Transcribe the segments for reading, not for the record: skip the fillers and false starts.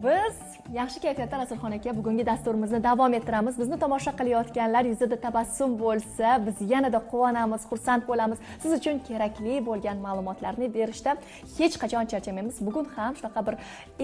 Biz yaxshi kayfiyatda Rasulxon aka bugungi dasturimizni davom ettiramiz. Bizni tomosha qilayotganlar yuzida tabassum bo'lsa, biz yanada quvonamiz, xursand bo'lamiz. Siz uchun kerakli bo'lgan ma'lumotlarni berishda hech qachon charchamaymiz. Bugun ham shunaqa bir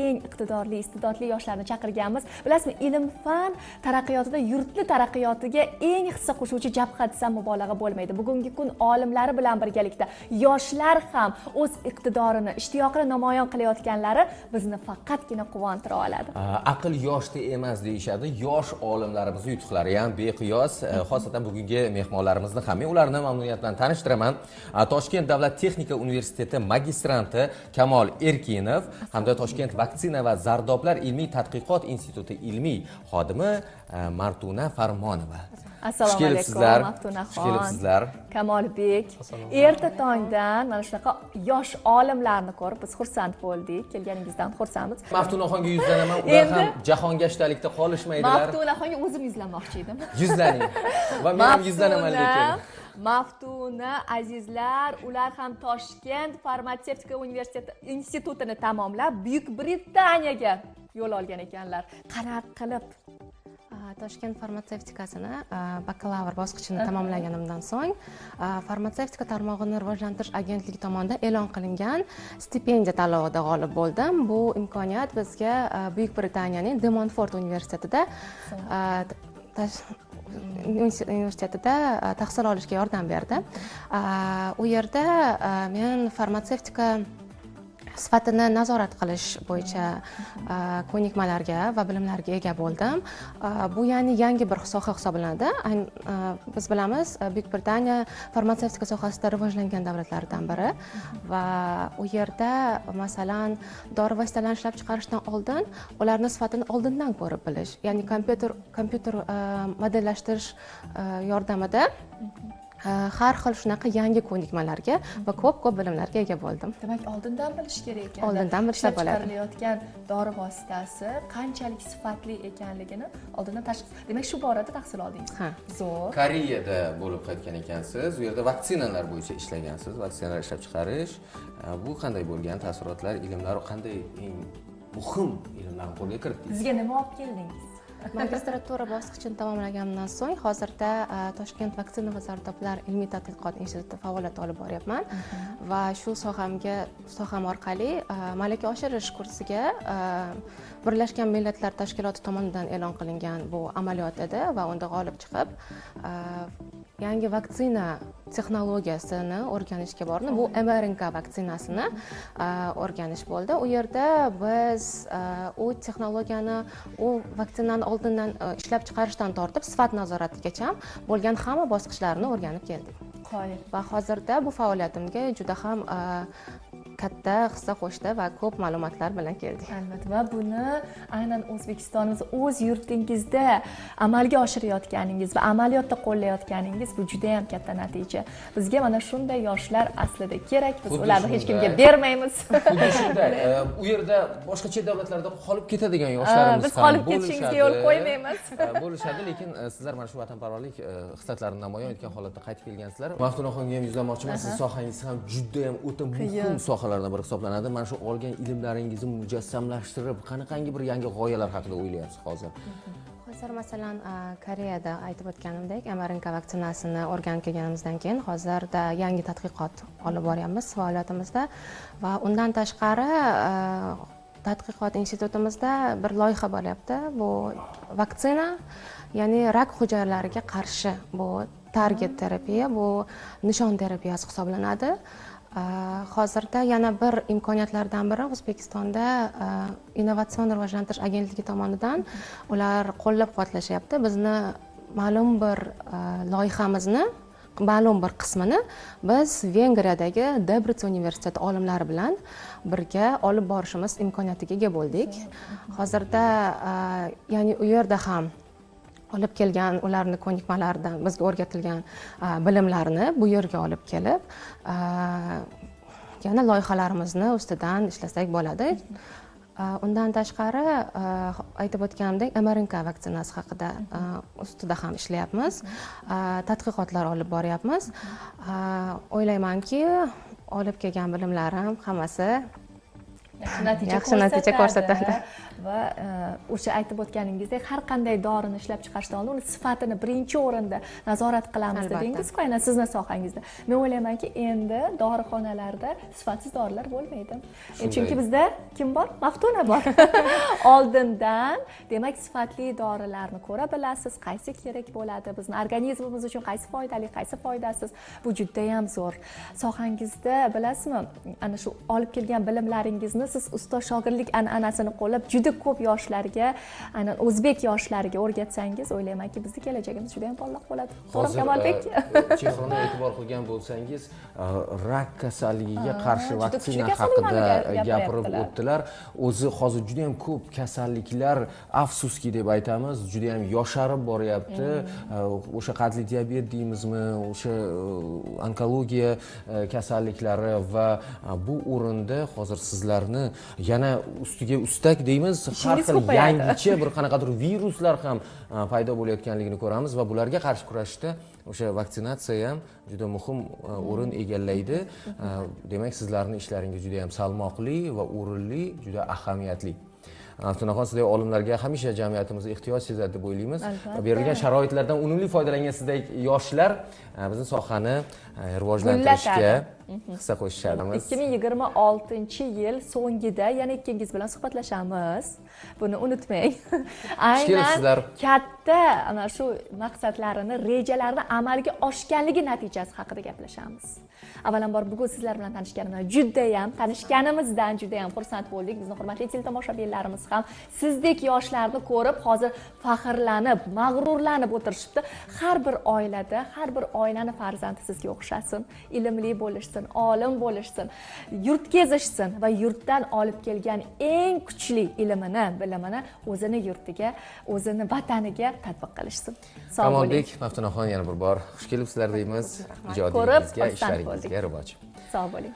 eng iqtidorli, iste'dodli yoshlarni chaqirganmiz. Bilasizmi, ilm-fan taraqqiyotida yurtni taraqqiyotiga eng hissa qo'shuvchi jabha desam mubolag'a bo'lmaydi. Bugungi kun olimlari bilan birgalikda yoshlar ham o'z iqtidorini, ishtiyoqini namoyon qilayotganlari bizni faqatgina quvontira oladi. Aql yoshda emas deyishadi. Yosh olimlarimiz yutuqlari ham beqiyos. Xosatan bugungi mehmonlarimizni ham men ularni mamnuniyat bilan tanishtiraman. Toshkent davlat texnika universiteti magistranti Kamol Erkinov hamda Toshkent vaksina va zardoblar ilmiy tadqiqot instituti ilmiy xodimi Martuna Farmonova. Assalomu alaykum Maftunaxon. Kamolbek. Erta tongdan mana shunaqa yosh olimlarni ko'rib biz xursand bo'ldik. Kelganingizdan xursandmiz. Maftunaxonga yuzlanaman, ular ham jahongashtalikda qolishmaydilar. Maftunaxonga o'zim yuzlanmoqchi edim. Yuzlaning. Va men ham yuzlanaman lekin. Maftuna azizlar, ular ham Toshkent farmatsevtika universiteti institutini tamomlab Buyuk Britaniyaga yo'l olgan ekanlar. Qanaqa qilib? Toshkent farmatsevtikasini bakalavr bosqichini tamomlaganimdan so'ng farmatsevtika tarmog'ini rivojlantirish agentligi tomonidan e'lon qilingan stipendiya tanlovida g'olib bo'ldim. Bu imkoniyat bizga Buyuk Britaniyaning De Montfort universitetida tahsil olishga yordam berdi. U yerda men farmatsevtika sifatini nazorat qilish bo'yicha ko'nikmalarga va bilimlarga ega bo'ldim. Bu ya'ni yangi bir soha hisoblanadi. Biz bilamiz, Buyuk Britaniya farmatsevtika sohasida rivojlangan davlatlardan biri va u yerda masalan dori vositalarini ishlab chiqarishdan oldin ularni sifatini oldindan ko'rib bilish, ya'ni kompyuter modellashtirish yordamida har xil shunaqa yangi ko'nikmalarga va ko'p-ko'p bilimlarga ega bo'ldim. Demak, oldindan bilish kerak ekan. Oldindan bilsa bo'ladi. Chiqarilayotgan dori vositasi qanchalik sifatli ekanligini oldindan tashxis. Demak, shu borada tahsil oldingiz. Zo'r. Koreyada bo'lib qaytgan ekansiz. U yerda vaksinalar bo'yicha ishlagansiz, vaksinalar ishlab chiqarish. Bu qanday bo'lgan taassurotlar, ilmlar, qanday eng muhim ilmlarni qo'lga kiritdingiz? Bizga nima olib keldingiz? Magistratura bosqichini tamomlaganimdan so'ng hozirda Toshkent vaksina va zardoblar ilmiy tadqiqot institutida faoliyat olib boryapman va shu soham orqali malaka oshirish kursiga Birlashgan Millatlar Tashkiloti tomonidan e'lon qilingan bu amaliyot edi va unda g'olib chiqib yangi vaksina texnologiyasini o'rganishga bordim. Bu mRNK vaksinasini o'rganish bo'ldi. U yerda biz u texnologiyani, u vaksinani oldindan ishlab chiqarishdan tortib sifat nazoratigacha bo'lgan hamma bosqichlarini o'rganib keldik. Qoyil. Va hozirda bu faoliyatimga juda ham katta hissa qo'shdi va ko'p ma'lumotlar bilan keldik. Albatta, va buni aynan O'zbekistonimiz o'z yurtingizda amalga oshirayotganingiz va amaliyotda qo'llayotganingiz bu juda ham katta natija. Bizga mana shunday yoshlar aslida kerak. Biz ularni hech kimga bermaymiz. Xuddi shunday. U yerda boshqa chet davlatlarda qolib ketadigan yoshlarimiz biz qolib ketishingizga yo'l qo'ymaymiz. Bo'lishadi, lekin sizlar mana shu vatanparvarlik xislatlarini namoyon etgan holatda qaytib kelgansizlar. Maftunaxonga ham yuzlanmoqchiman. Siz sohangiz ham juda ham o'ta muhim sohalardan biri hisoblanadi. Mana shu olgan ilmlaringizni mujassamlashtirib, qanaqangi bir yangi g'oyalar haqida o'ylayapsiz hozir? Hozir masalan Koreyada aytib o'tganimdek mRNK vaksinasini o'rganib kelganimizdan keyin hozirda yangi tadqiqot olib boryapmiz faoliyatimizda va undan tashqari tadqiqot institutimizda bir loyiha bo'lyapti. Bu vaksina, ya'ni rak hujayralariga qarshi bu target terapiya, bu nishon terapiyasi hisoblanadi. Hozirda yana bir imkoniyatlardan biri O'zbekistonda innovatsion rivojlantirish agentligi tomonidan ular qo'llab-quvvatlashyapti. Bizni ma'lum bir loyihamizni ma'lum bir qismini biz Vengriyadagi Debrecen universiteti olimlari bilan birga olib borishimiz imkoniyatiga ega bo'ldik. Hozirda ya'ni u yerda ham olib kelgan ularni ko'nikmalaridan bizga o'rgatilgan bilimlarni bu yerga olib kelib yana loyihalarimizni ustidan ishlasak bo'ladi. Undan tashqari aytib o'tganimdek mRNK vaksinasi haqida ustida ham ishlayapmiz, tadqiqotlar olib boryapmiz. O'ylaymanki, olib kelgan bilimlarim hammasi yaxshi natija ko'rsatadi. Va o'sha aytib o'tganingizdek, har qanday dorini ishlab chiqarishdan oldin uni sifatini birinchi o'rinda nazorat qilamiz dedingiz-ku, aynan sizni sohangizda. Men o'ylaymanki, endi dorixonalarda sifatsiz dorilar bo'lmaydi. Chunki bizda kim bor? Maftuna bor. Oldindan, demak, sifatli dorilarni ko'ra bilasiz, qaysi kerak bo'ladi, bizni organizmimiz uchun qaysi foydali, qaysi foydasiz. Bu juda ham zo'r. Sohangizda bilasizmi, ana shu olib kelgan bilimlaringizni siz ustoz shogirdlik an'anasini qo'llab juda ko'p yoshlarga, aynan o'zbek yoshlariga o'rgatsangiz, o'ylaymanki, bizni kelajagimiz juda ham porloq bo'ladi. To'g'ri, Kamolbek? Chehrani e'tibor qilgan bo'lsangiz, rak kasalligiga qarshi vaksina haqida gapirib o'tdilar. O'zi hozir juda ham ko'p kasalliklar, afsuski deb aytamiz, juda ham yosharib boryapti. O'sha qandli diabet deymizmi, o'sha onkologiya kasalliklari va bu o'rinda hozir sizlarni yana ustiga ustak deymiz, har xil yangicha bir qanaqadir viruslar ham paydo bo'layotganligini ko'ramiz va bularga qarshi kurashishda o'sha vaksinatsiya ham juda muhim o'rin egallaydi. Demak, sizlarning ishlaringiz juda ham salmoqli va o'rinli, juda ahamiyatli. Maftunaxon, sizdek olimlarga hamisha jamiyatimiz ehtiyoj sezadi deb o'ylaymiz. Berilgan sharoitlardan unumli foydalangan sizdek yoshlar bizni sohani rivojlantirishga hissa qo'shishadi. 2026-yil so'ngida yana ikkingiz bilan suhbatlashamiz. Buni unutmang. Aynan katta ana shu maqsadlarini, rejalarini amalga oshganligi natijasi haqida gaplashamiz. Avvalambor bugun sizlar bilan tanishganimdan tanishganimizdan juda ham xursand bo'ldik. Bizni hurmatli teletomoshabinlarimiz ham sizdek yoshlarni ko'rib hozir faxrlanib, mag'rurlanib o'tirishibdi. Har bir oilada, har bir oilani farzandi sizga o'xshasin, ilmli bo'lishsin, olim bo'lishsin, yurt kezishsin va yurtdan olib kelgan eng kuchli ilmini, bilimini o'zini yurtiga, o'zini vataniga tatbiq qilishsin. Sog' bo'ling. Maftunaxon, yana bir bor xush kelibsizlar deymiz. Ijodingizga, ishlaringizga rivoj. Sog' bo'ling.